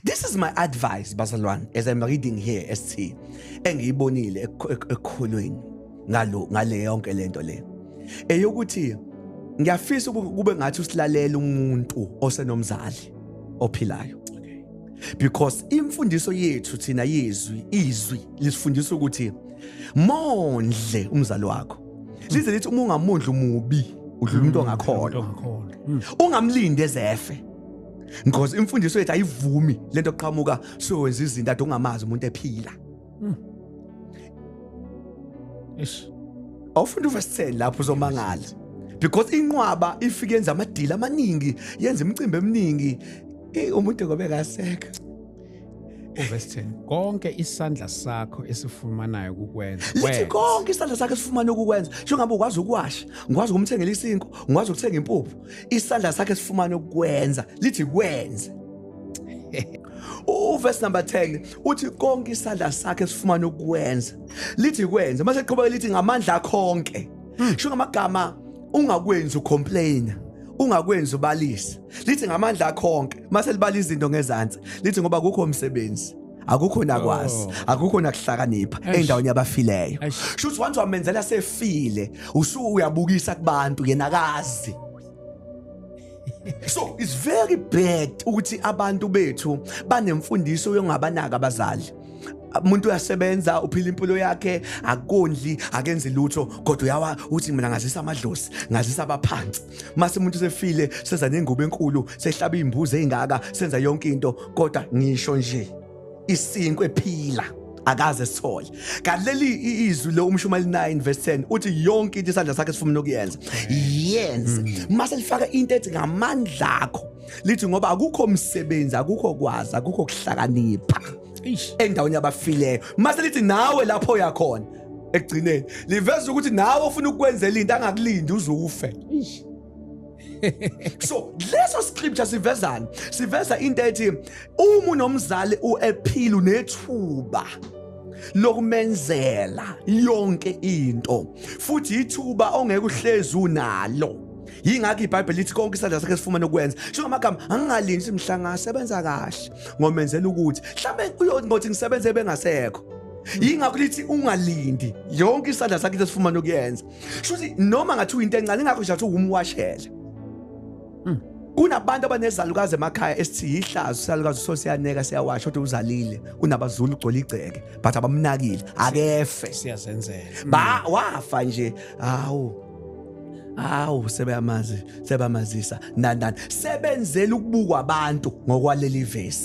This is my advice, bazalwane, as I'm reading here, ST, engiyibonile ekukholweni ngalo ngale yonke lento le. Eyokuthi ngiyafisa kube ngathi usilalela umuntu osenomzali ophilayo. Because imfundiso yethu thina yezwi, izwi lisifundisa ukuthi mondle umzali wakho. Lize lithi uma ungamondli umubi, udlula umuntu ongakholwa. Ongakholwa. Ungamlindi ezefe. Because imfundiso yethu ayivumi lento oqhamuka sowenza izinto ade ungamazi umuntu ephila. Eish. Awufunda uverse 10 lapho uzomangala. Because inqwaba ifike yenza amadili amaningi, yenza imicimbi eminingi. Umuntu ngobe kasekho. Uverse 10. Konke isandla sakho esifumanayo kukwenza. Lithi Wenze. konke isandla sakhe sifumana ukukwenza. Njengoba ukwazi ukuwasha, ngikwazi ukumthengela isinkwa, ngikwazi ukuthenga impuphu. Isandla sakhe sifumana ukukwenza, lithi kwenze. Uverse number 10 uthi konke isandla sakhe sifumana ukukwenza. Lithi kwenze. Mase qhubeka lithi ngamandla akho onke. Sho ngamagama ungakwenzi ucomplain. Ungakwenzi ubalise. Lithi ngamandla akho onke. Mase libala izinto ngezansi. Lithi ngoba akukho umsebenzi. Akukho nakwazi, akukho nakuhlakanipha endaweni yabafileyo. Eish. Shuthi once wamenzela sefile, usu uyabukisa kubantu yena akazi. So it's very bad ukuthi abantu bethu banemfundiso yongabanaka abazali. Umuntu uyasebenza, uphila impilo yakhe, akondli, akenzi lutho, kodwa uyawa uthi mina ngazisa amadlozi, ngazisa abaphansi. Mase umuntu sefile, seza nengubo enkulu, sehlaba izimbuzi ezingaka, senza yonke into, kodwa ngisho nje isinkwe ephila akaze sithole. Kanti leli izwi lo umshumayeli 9 verse 10 uthi yonke into isandla sakhe sifuna ukuyenza, yenze. Mase lifaka into ethi ngamandla akho, lithi ngoba akukho umsebenzi, akukho kwazi, akukho kuhlakanipha Eish. endaweni yabafileyo. Mase lithi nawe lapho uyakhona ekugcineni liveza ukuthi nawe ufuna ukukwenzela into angakulindi uze ufe. Eish. So leso scripture sivezani? Siveza into ethi uma unomzali uephila unethuba lokumenzela yonke into, futhi ithuba ongeke uhlezi unalo. Yingakho iBhayibheli lithi konke isandla sakhe sifumana ukwenza. Sho ngamagama angingalindi mhla ngasebenza kahle ngomenzela ukuthi mhlambe uyothi ngisebenze bengasekho. Yingakho lithi ungalindi, yonke isandla sakhe sifumana ukuyenza. Shuthi noma ngathi uyinto encane, ingakho nje athi umwashele. Kunabantu abanezalukazi emakhaya esithi yihlazo isalukazi, so siyaneka siyawasha, kodwa uzalile unabazulu ugcwele igceke, but abamnakile akefe. Siyazenzela. Ba wafa nje, hawu hawu, sebeyamazi, sebamazisa nani nani, sebenzela ukubukwa abantu ngokwaleli verse.